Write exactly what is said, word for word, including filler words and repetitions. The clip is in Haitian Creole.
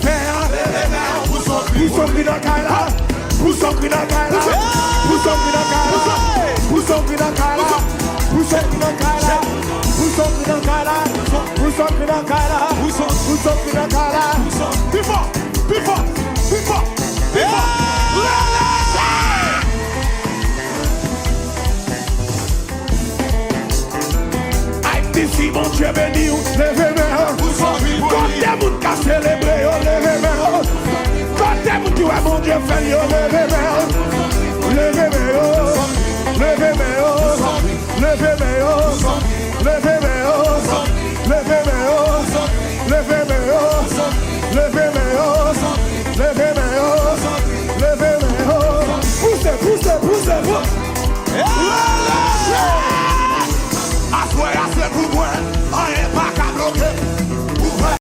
Fè a. Pou son kri nan kay la. Pou son kri nan kay la. Pou son kri nan kay la. Pou son kri nan kay la. Pou son kri nan kay la. Pou son kri nan kay la. Pou son kri nan kay la. Pou son kri nan kay la. Pi fò, pi fò, pi fò, pi fò. Lele! Ayiti, si Bondye beni w, leve men w. Kote moun ka selebre yo, leve men w. Kote moun ki wè Bondye fè l yo, leve men w.